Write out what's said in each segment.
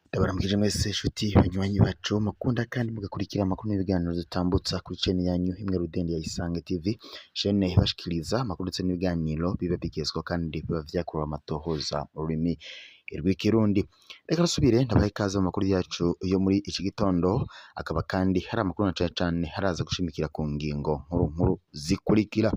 Ndabaramukije mwese nshuti banywanyi bacu mukunda kandi mugakurikira amakuru n'ibiganiro dutambutsa kuri chaîne yanyu imwe rudende ya Isange TV, chaîne ibashikiriza amakuru ndetse n'ibiganiro biba bigezweho kandi biba vyakorewe amatohoza mu rurimi rw'ikirundi. Reka rusubire ndabaha ikaze mu makuru yacu yo muri iki gitondo, akaba kandi hari amakuru na cane cane haraza gushimikira ku ngingo nkuru nkuru zikurikira.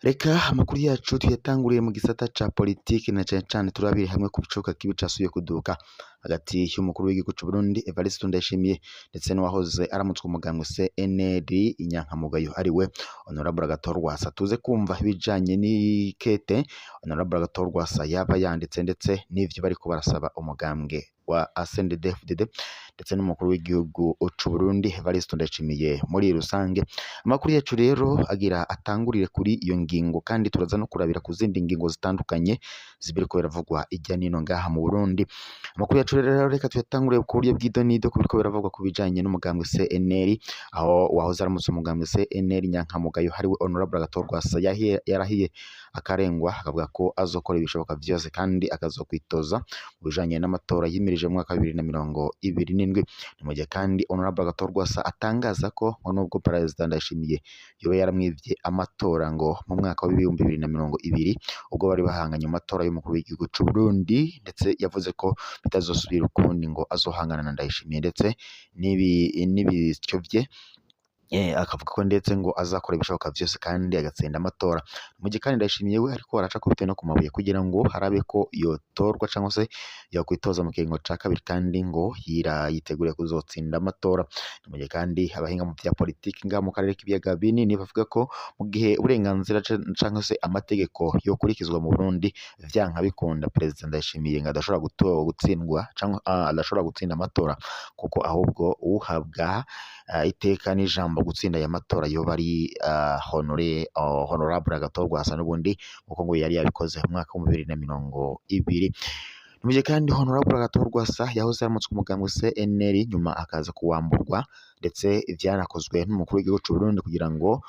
Reka amakuru yacu tuyatanguriye mu gisata ca politiki na cane cane turabire hamwe ku bicuka kibi casubiye kuduka hagati y'umukuru w'igihugu c'u Burundi Evariste Ndayishimiye ndetse n'uwahoze aramutswa umugambwe CNL inyankamugayo ariwe Honorable Agathon Rwasa. Tuze kumva ibijanye n'ikete Honorable Agathon Rwasa yaba yanditse ndetse n'ivyo bariko barasaba umugambwe wa CNDD-FDD ndetse n'umukuru w'igihugu c'u Burundi Evariste Ndayishimiye muri rusange. Amakuru yacu rero agira atangurire kuri iyo ngingo kandi turaza no kurabira ku zindi ngingo zitandukanye zibiriko biravugwa irya nino ngaha mu Burundi. Amakuru yacu rero reka tuyatangurire ku buryo bw'idonido ku biriko biravugwa ku bijanye n'umugambwe CNL, aho wahoze aramutse umugambwe CNL nyankamugayo hariwe Honorable Agathon Rwasa yarahiye akarengwa akavuga ko azokora ibishoboka vyose kandi akazokwitoza mu bijanye n'amatora yimirije mu mwaka wa 2027. Ni mu gihe kandi Honorable Agathon Rwasa atangaza ko ngo nubwo Perezida Ndayishimiye yoba yaramwivye amatora ngo mu mwaka wa 2020 ubwo bari bahanganye mu matora y'umukuru w'igihugu c'u Burundi, ndetse yavuze ko bitazosubira ukundi ngo azohangana na Ndayishimiye ndetse n'ibisyo vye. Akavuga ko ndetse ngo azakora ibishoboka vyose kandi agatsinda amatora. Mu gihe kandi Ndayishimiye we ariko araca kubitewe no ku mabuye kugira ngo harabe ko yotorwa cyangwa se yokwitoza mu kiringo ca kabiri kandi ngo yiteguriye kuzotsinda amatora. Mu gihe kandi abahinga mu vya politiki ngaha mu karere k'ibiyaga binini bavuga ko mu gihe uburenganzira canke se amategeko yokurikizwa mu Burundi vyanka bikunda Perezida Ndayishimiye ngo adashobora gutsindwa canke adashobora gutsinda amatora, kuko ahubwo uhabwa iteka n'ijambo gutsinda aya matora yoba ari Honorable Agathon Rwasa n'ubundi kuko ngo yari yabikoze mu mwaka wa 2020. Mu gihe kandi Honorable Agathon Rwasa yahoze aramutse umugambwe CNL nyuma akaza kuwamburwa, ndetse vyanakozwe n'umukuru w'igihugu c'u Burundi kugira ngo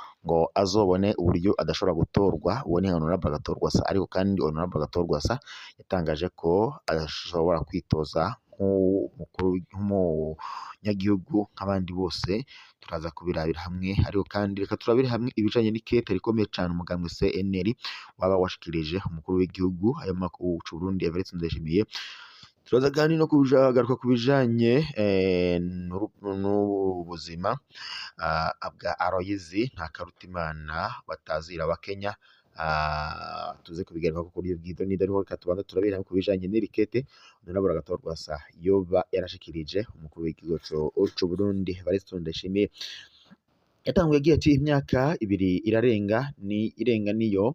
azobone uburyo adashobora gutorwa. Uwo ni Honorable Agathon Rwasa. Ariko kandi Honorable Agathon Rwasa yatangaje ko adashobora kwitoza nk'umukuru nk'umunyagihugu nk'abandi bose. Turaza kubirabira hamwe, ariko kandi reka turabire hamwe ibijanye n'ikete rikomeye cane umugambwe CNL waba washikirije umukuru w'igihugu ayo makuru c'u Burundi Evariste Ndayishimiye. Turaza kandi no kugaruka ku bijanye n'ubuzima bwa Aloyizi Ntakarutimana batazira wa Kenya. Tuze kubigaruka ku buryo bw'idonido, ariko reka tubanze turabira ku bijanye n'irikete Honorable Agathon Rwasa yoba yarashikirije umukuru w'igihugu c'u Burundi Evariste Ndayishimiye. Yatanguye agira ati imyaka ibiri irarenga ni irenga niyo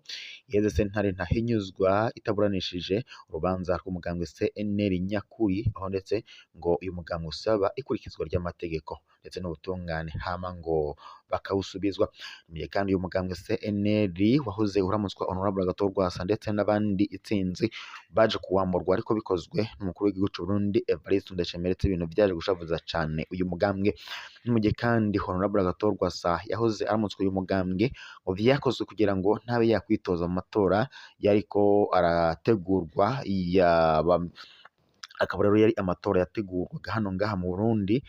iheze sentare ntahinyuzwa itaburanishije urubanza rw'umugambwe CNL nyakuri, aho ndetse ngo uyu mugambwe usaba ikurikizwa ry'amategeko ndetse n'ubutungane hama ngo bakawusubizwa. Mu gihe kandi uyu mugambwe CNL wahoze uramutswa Honorable Agathon Rwasa ndetse n'abandi itsinzi baje kuwamburwa, ariko bikozwe n'umukuru w'igihugu c'u Burundi Evariste Ndayishimiye, ndetse ibintu vyaje gushavuza cane uyu mugambwe. Mu gihe kandi Honorable Agathon Rwasa yahoze aramutswa uyu mugambwe ngo vyakozwe kugira ngo ntabe yakwitoza mu matora yariko arategurwa, akaba rero yari amatora yategurwaga hano ngaha mu Burundi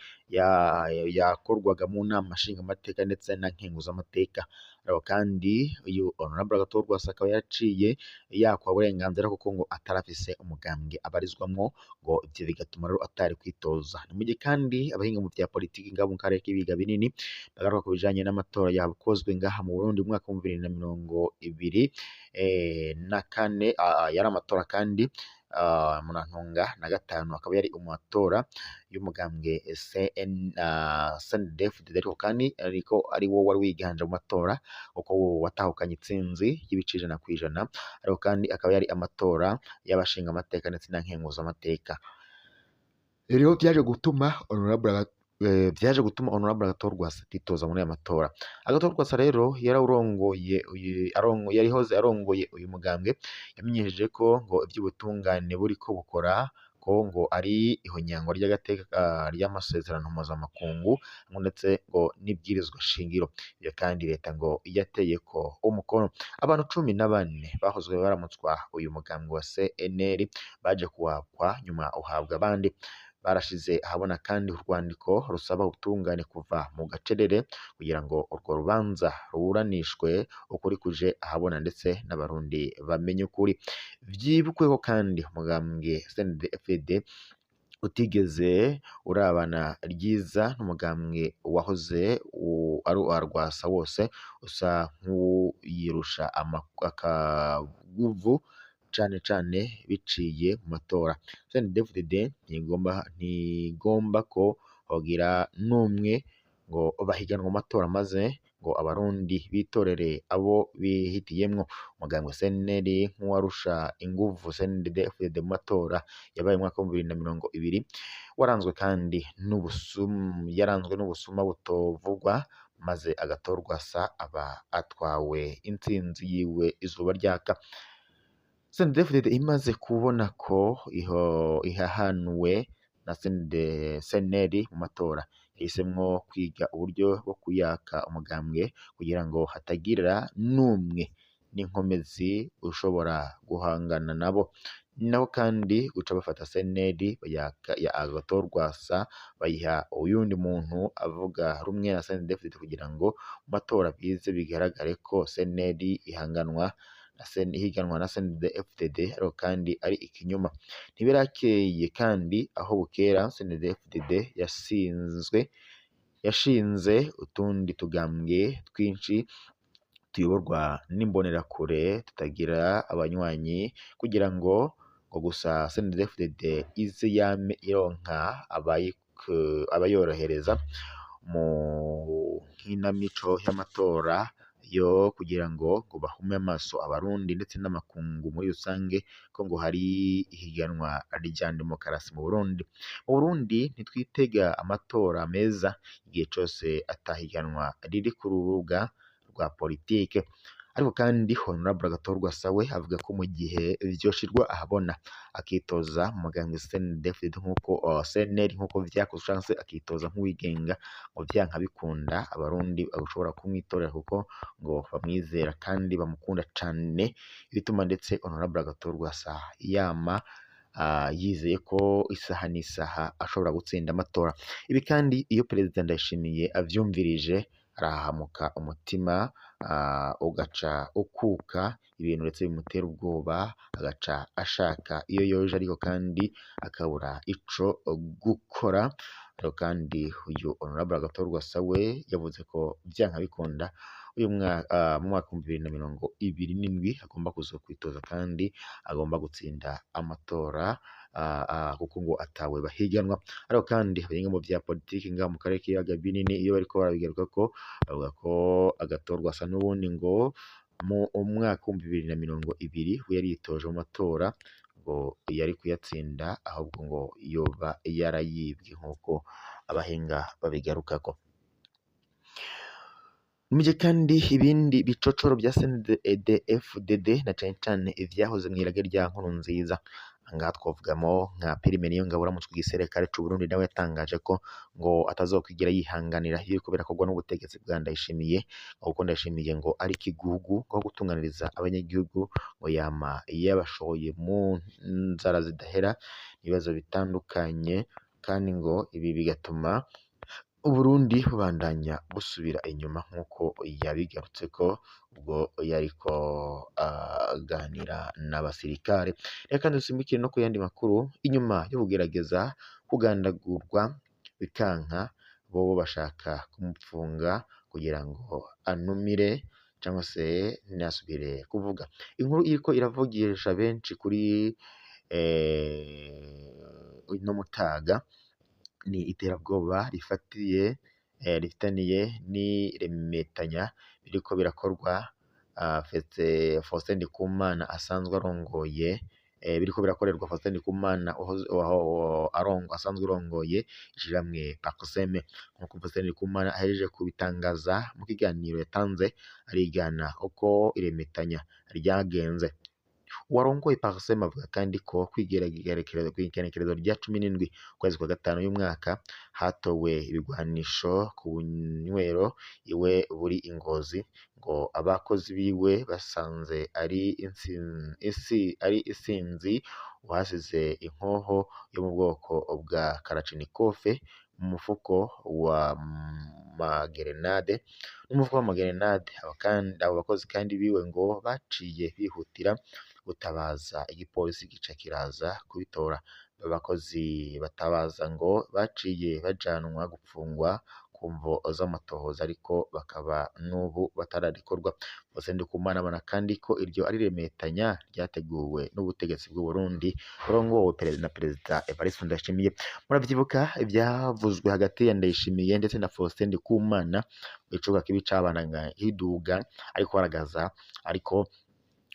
yakorwaga mu nama nshingamateka ndetse na nkenguzamateka. Ariko kandi uyu Honorable Agathon Rwasa akaba yaciye yakwa uburenganzira kuko ngo atarafise umugambwe abarizwamwo, ngo ivyo bigatuma rero atari kwitoza. Ni mu gihe kandi abahinga mu vya politiki ngaha mu karere k'ibiyaga binini bagaruka ku bijanye n'amatora yakozwe ngaha mu Burundi mu mwaka wa 2024, yari amatora kandi munantunga na gatanu, akaba yari amatora y'umugambwe CNDD-FDD, ariko kandi ariko ari wo wari wiganje mu matora kuko wo watahukanye intsinzi y'ibice 100%, ariko kandi akaba yari amatora y'abashingamateka ndetse na nkenguzamateka. Rero vyaje gutuma Honorable vyaje gutuma Honorable Agathon Rwasa atitoza muri aya matora. Agathon Rwasa rero yarawurongoye yarihoze arongoye uyu mugambwe, yamenyesheje ko ngo ivy'ubutungane buriko bukora ko ngo ari ihonyangwa ry'agateka ry'amasezerano mpuzamakungu ndetse ngo n'ibwirizwa shingiro. Iyo kandi leta ngo yateyeko umukono. Abantu 14 bahozwe baramutswa uyu mugambwe wa CNL baje kuwakwa nyuma uhabwa abandi. Barashize ahabona kandi urwandiko rusaba ubutungane kuva mu gacerere kugira ngo urwo rubanza ruburanishwe ukuri kuje ahabona ndetse n'abarundi bamenye ukuri. Vyibukweho kandi umugambwe CNDD-FDD utigeze urabana ryiza n'umugambwe wahoze ari uwa Rwasa wose usa nk'uwuyirusha akaguvu cane cane biciye mu matora. CNDD-FDD ntigomba ko hogira n'umwe ngo bahiganwe mu matora maze ngo abarundi bitorere abo bihitiyemwo. Umugambwe CNL nk'uwarusha inguvu CNDD-FDD mu matora yabaye mu mwaka wa 2020 waranzwe kandi yaranzwe n'ubusuma butovugwa, maze agatorwa asa aba atwawe intsinzi yiwe izuba ryaka. CNDD-FDD imaze kubona ko ihahanuwe na CNL mu matora, yahisemwo kwiga uburyo bwo kuyaka umugambwe kugira ngo hatagira n'umwe n'inkomezi ushobora guhangana nabo. Naho kandi guca bafata CNL bayaka ya Agathon Rwasa bayiha uyundi muntu avuga rumwe na CNDD-FDD kugira ngo mu matora bize bigaragare ko CNL ihanganwa ihiganwa na CNDD-FDD, ariko kandi ari ikinyoma. Ntibirakeye kandi aho bukera CNDD-FDD yashinze utundi tugambwe twinshi tuyoborwa n'imbonerakure tutagira abanywanyi kugira ngo gusa CNDD-FDD ize yame ironka abayorohereza mu nkinamico y'amatora yo kugira ngo bahume amaso abarundi ndetse n'amakungu muri rusange ko ngo hari ihiganwa rya demokarasi mu Burundi. Mu Burundi ntitwitega amatora meza igihe cose atahiganwa riri ku rubuga rwa politike. Ariko kandi Honorable Agathon Rwasa we avuga ko mu gihe vyoshirwa ahabona akitoza mu mugambwe CNDD-FDD nkuko CNL nkuko vyakozwe canke se akitoza nk'uwigenga, ngo vyanka bikunda abarundi bashobora kumwitorera kuko ngo bamwizera kandi bamukunda cane, ibituma ndetse Honorable Agathon Rwasa yama yizeye ko isaha n'isaha ashobora gutsinda amatora. Ibi kandi iyo Perezida Ndayishimiye avyumvirije arahahamuka umutima ugaca ukuka, ibintu ndetse bimutera ubwoba, agaca ashaka iyo yoje ariko kandi akabura ico gukora. Ariko kandi uyu Honorable Agathon Rwasa we yavuze ko vyanka bikunda uyu mu mwaka wa 2027 agomba kuzokwitoza kandi agomba gutsinda amatora kuko ngo atawe bahiganwa. Ariko kandi abahinga mu vya politiki ngaha mu karere k'ibiyaga binini iyo bariko barabigarukako bavuga ko Agathon Rwasa n'ubundi ngo mu mwaka wa 2020 we yari yitoje mu matora ngo yari kuyatsinda, ahubwo ngo yoba yarayibwe nkuko abahinga babigarukako. Muje kandi ibindi bicocoro vya CNDD-FDD na cane cane ivyahoze mw'irage rya Nkurunziza. Ngaha twovugamo nka Prime Niyongabo uramutswe igisirikare c'Uburundi, nawe yatangaje ko ngo atazokwigira yihanganira ibiriko birakorwa n'ubutegetsi bwa Ndayishimiye, kuko Ndayishimiye ngo ari ikigugu ngo gutunganiriza abanyagihugu ngo yama yabashoye mu nzara zidahera ibibazo bitandukanye, kandi ngo ibi bigatuma Uburundi bubandanya busubira inyuma nk'uko yabigarutseko ubwo yariko aganira n'abasirikare. Reka dusimbukire no ku yandi makuru. Inyuma yo kugerageza kugandagurwa bikanka, bobo bashaka kumupfunga kugira ngo anumire cyangwa se ntiyasubire kuvuga. Inkuru iriko iravugisha benshi kuri ino mutaga ni iterabwoba rifatiye rifitaniye n'iremetanya biriko birakorwa Faustin Ndikumana asanzwe arongoye biriko birakorerwa Faustin Ndikumana asanzwe arongoye ishirahamwe Parseme, nkuko Faustin Ndikumana ahejeje kubitangaza mu kiganiro yatanze arigana uko iremetanya ryagenze. Uwarongoye Parsem avuga kandi ko kw'igenekerezo rya 17 ukwezi kwa gatanu y'umwaka hatowe ibigwanisho ku bunywero iwe buri i Ngozi, ngo abakozi biwe basanze ari isinzi uhasize inkoho yo mu bwoko bwa Kalachnikov mu mufuko wa magerenade n'umufuko w'amagerenade. Abo bakozi kandi biwe ngo baciye bihutira gutabaza igipolisi gica kiraza kubitora. Abakozi batabaza ngo baciye bajanwa gupfungwa ku mvo z'amatohoza, ariko bakaba n'ubu batararekurwa. Faustin Ndikumana abona kandi ko iryo ari iremetanya ryateguwe n'ubutegetsi bw'u Burundi burongowe na Perezida Evariste Ndayishimiye. Muravyibuka ivyavuzwe hagati ya Ndayishimiye ndetse na Faustin Ndikumana, icuka kibi cabanaga hiduga ariko aragaza, ariko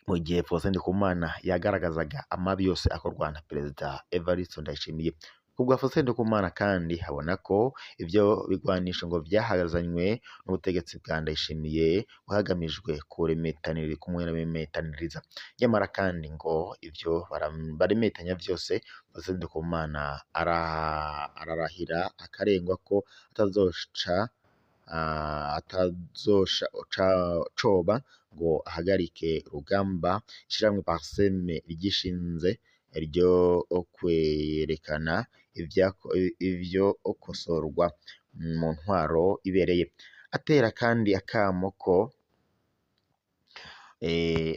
mu gihe Faustin Ndikumana yagaragazaga amabi yose akorwa na Perezida Evariste Ndayishimiye. Kubwa Faustin Ndikumana kandi abona ko ivyo bigwanisho ngo vyahazanywe n'ubutegetsi bwa Ndayishimiye hagamijwe kumuremetaniriza. Nyamara kandi ngo ivyo baremetanya vyose Faustin Ndikumana ararahira akarengwa ko atazoca ngo ahagarike urugamba ishirahamwe Parsem ryishinze ryo kwerekana ivyo kosorwa mu ntwaro ibereye. Atera kandi akamo ko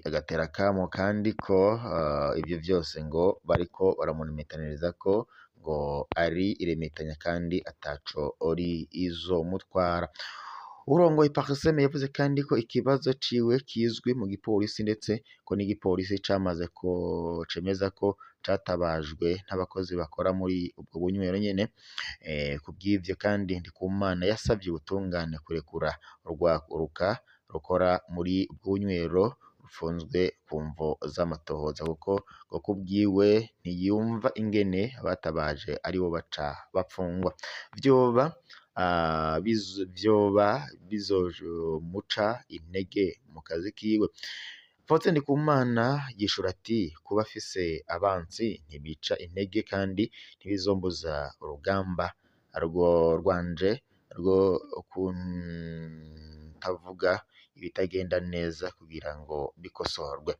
agatera akamo kandi ko ivyo vyose ngo bariko baramumetaniriza ko ngo ari iremetanya kandi ataco ori izomutwara. Urongoye Parsem yavuze kandi ko ikibazo ciwe kizwi mu gipolisi, ndetse ko n'igipolisi camaze ko cemeza ko catabajwe n'abakozi bakora muri ubwo bunywero nyene. Kubw'ivyo kandi Ndikumana yasavye ubutungane kurekura urwaruka rukora muri ubwo bunywero rufunzwe ku mvo z'amatohoza, kuko ngo kubwiwe ntiyumva ingene abatabaje aribo baca bapfungwa. Vyoba bizomuca intege mu kazi kiwe. Faustin Ndikumana yishura ati kuba afise abansi ntibica intege kandi ntibizombuza urugamba rwanje rwo kutavuga ibitagenda neza kugira ngo bikosorwe.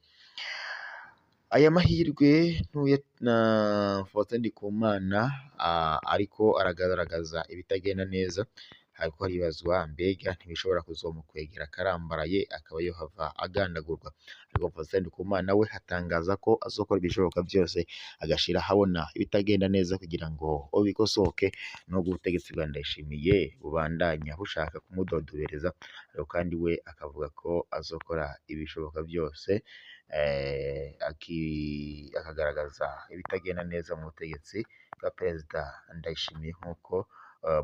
Aya mahirwe ntuye na Faustin Ndikumana ariko aragaragaza ibitagenda neza, ariko haribazwa mbega ntibishobora kuzomukwegera akarambaraye akaba yohava agandagurwa. Ariko Faustin Ndikumana we atangaza ko azokora ibishoboka vyose agashira ahabona ibitagenda neza kugira ngo bikosoke, nubwo ubutegetsi bwa Ndayishimiye bubandanya bushaka kumudodobereza, ariko kandi we akavuga ko azokora ibishoboka vyose akagaragaza ibitagenda neza mu butegetsi bwa Perezida Ndayishimiye, nk'uko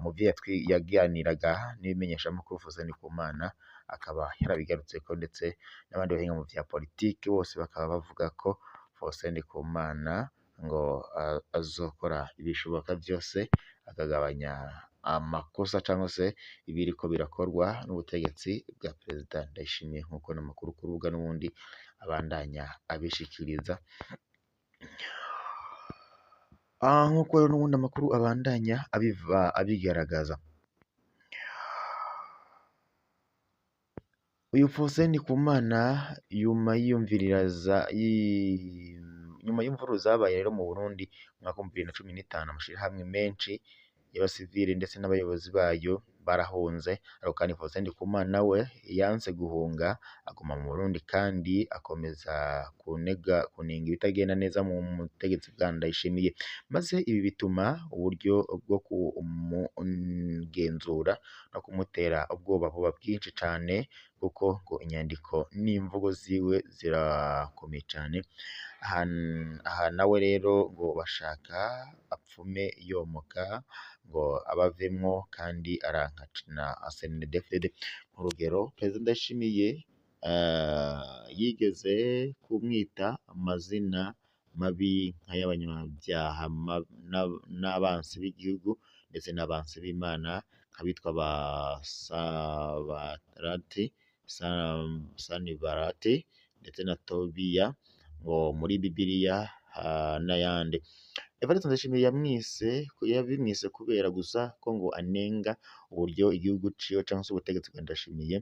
mu vyo yaganiraga n'ibimenyeshamakuru Faustin Ndikumana akaba yarabigarutseko, ndetse n'abandi bahinga mu vya politiki bose bakaba bavuga ko Faustin Ndikumana ngo azokora ibishoboka vyose akagabanya amakosa cyangwa se ibiriko birakorwa n'ubutegetsi bwa Perezida Ndayishimiye, nk'uko n'amakuru ku rubuga n'ubundi abandanya abishikiriza. Nk'uko rero n'ubundi amakuru abandanya abigaragaza. Uyu Faustin Ndikumana yuma yiyumviririza nyuma y'imvururu zabaye rero mu Burundi mu mwaka wa 2015, amashirahamwe menshi y'abasivili ndetse n'abayobozi bayo barahunze, ariko kandi Faustin Ndikumana we yanse guhunga aguma mu Burundi kandi akomeza kunenga ibitagenda neza mu butegetsi bwa Ndayishimiye, maze ibi bituma uburyo bwo kumugenzura no kumutera ubwoba buba bwinshi cane, kuko ngo inyandiko n'imvugo ziwe zirakomeye cane. Aha nawe rero ngo bashaka apfume yomoka ngo abavemwo kandi aranka na CNDD-FDD. Nk'urugero Perezida Ndayishimiye yigeze kumwita amazina mabi nk'ay'abanyabyaha n'abansi b'igihugu ndetse n'abansi b'Imana, nk'abitwa ba Sanibalati ndetse na Tobiya, ngo muri Bibiliya n'ayandi. Evariste Ndayishimiye yabimwise kubera gusa ko ngo anenga uburyo igihugu ciwe canke se ubutegetsi bwa Ndayishimiye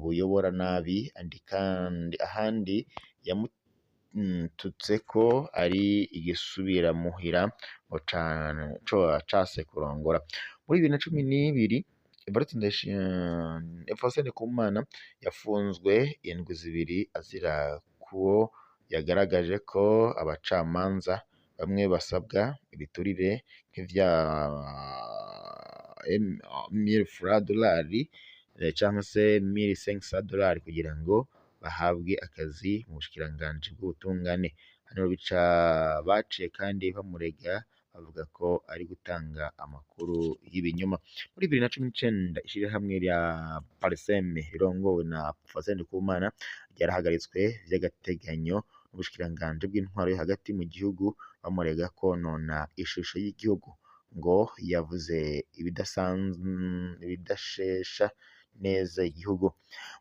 buyobora nabi, kandi ahandi yamututse ko ari igisubiramuhira ngo case kurongora. Muri 2012 Evariste Ndikumana yafunzwe indwi zibiri azira ko yagaragaje ko abacamanza bamwe basabwa ibiturire nk'ivya mille francs dolari canke se $1500 kugira ngo bahabwe akazi mu bushikiranganji bw'ubutungane. Hano bica baciye kandi bamurega bavuga ko ari gutanga amakuru y'ibinyoma. Muri 2019 ishirahamwe rya Parseme rirongowe na Faustin Ndikumana ryarahagaritswe vy'agateganyo n'ubushikiranganji bw'intwaro yo hagati mu gihugu, bamurega konona ishusho y'igihugu, ngo yavuze ibidashesha neza igihugu.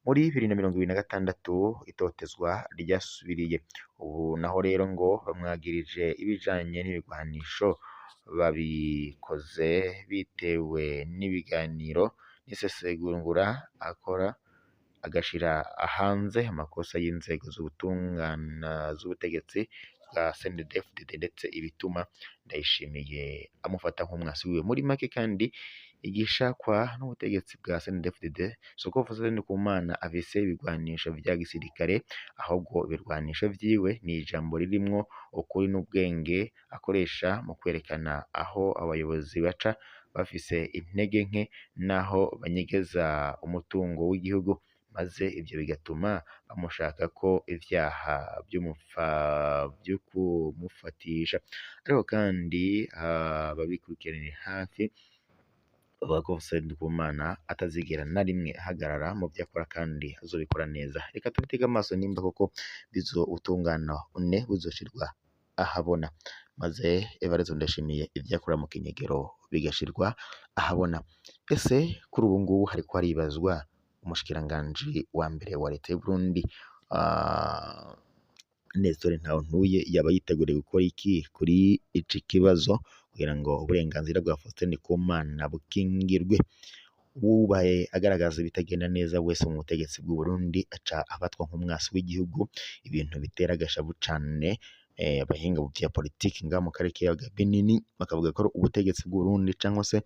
Muri 2026 itotezwa ryasubiriye, ubu naho rero ngo bamwagirije ibijanye n'ibigwanisho, babikoze bitewe n'ibiganiro n'isesengura akora, agashira hanze amakosa y'inzego z'ubutungane z'ubutegetsi bwa CNDD-FDD, ndetse ibituma Ndayishimiye amufata nk'umwasi wiwe. Muri make kandi igishakwa n'ubutegetsi bwa CNDD-FDD si uko Faustin Ndikumana afise ibigwanisho vya gisirikare, ahubwo ibirwanisho vyiwe ni ijambo ririmwo ukuri n'ubwenge akoresha mu kwerekana aho abayobozi baca bafise intege nke n'aho banyegeza umutungo w'igihugu, maze ivyo bigatuma bamushaka ko ivyaha vyo kumufatisha. Ariko kandi ababikurikiranira hafi bavuga ko Faustin Ndikumana atazigera na rimwe ahagarara mu vyo akora kandi azobikora neza. Reka tubitege amaso nimba koko bizotungana une buzoshirwa ahabona, maze Evariste Ndayishimiye ivyo akora mu kinyegero bigashirwa ahabona. Ese kuri ubu ngubu hariko haribazwa umushikiranganji wa mbere wa leta y'Uburundi Nestor Ntawontuye yaba yiteguriye gukora iki kuri ici kibazo kugira ngo uburenganzira bwa Faustin Ndikumana bukingirwe? Uwubaye agaragaza ibitagenda neza wese mu butegetsi bw'u Burundi aca afatwa nk'umwasi w'igihugu, ibintu bitera agashavu cane. Abahinga mu vya politiki ngaha mu karere k'ibiyaga binini bakavuga ko ubutegetsi bw'u Burundi cangwa se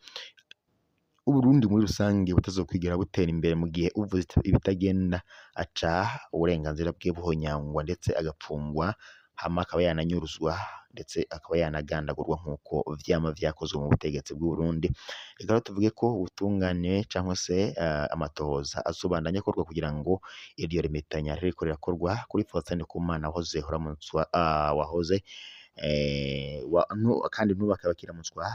Uburundi muri rusange butazokwigera butera imbere mu gihe uvuze ibitagenda aca uburenganzira bwe buhonyangwa, ndetse agapfungwa, hama akaba yananyuruzwa, ndetse akaba yanagandagurwa nk'uko vyama vyakozwe mu butegetsi bw'u Burundi. Reka rero tuvuge ko ubutungane cangwa se amatohoza azobandanya akorwa kugira ngo iryo remetanya ririko rirakorwa kuri Faustin Ndikumana wahoze uramutswa wahoze kandi n'ubu akaba akiramutswa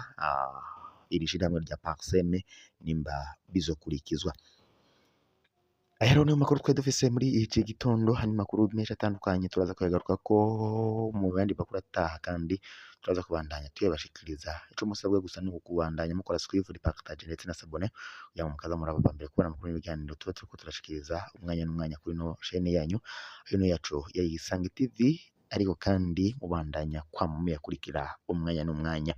iri shirahamwe rya Parseme nimba bizokurikizwa. Aya rero niyo makuru twari dufise muri iki gitondo, hari amakuru menshi atandukanye turaza kuyagarukako mu yandi makuru ataha, kandi turaza kubandanya tuyabashikiriza. Ico musabwa gusa ni ukubandanya mukora suivre, partage ndetse na s'abonner kugira ngo mukaza muraba aba mbere kubona amakuru n'ibiganiro tuba turiko turashikiriza umwanya n'umwanya kuri ino chaîne yanyu, ino yacu ya Isange TV, ariko kandi mubandanya kwama muyakurikira umwanya n'umwanya.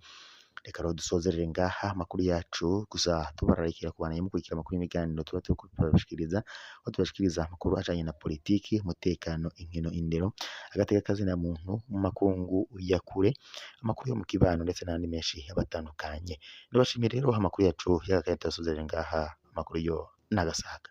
Reka rero dusozerere ngaha amakuru yacu, gusa tubararikira kubandanya mukurikira amakuru n'ibiganiro tuba turiko turabashikiriza, aho tubashikiriza amakuru ajanye na politiki, umutekano, inkino, indero, agateka kazina muntu mu makungu ya kure, amakuru yo mu kibano ndetse n'ayandi menshi abatandukanye. Ndabashimiye rero, amakuru yacu y'aka kanya tuyasozerere ngaha, amakuru yo n'agasaga.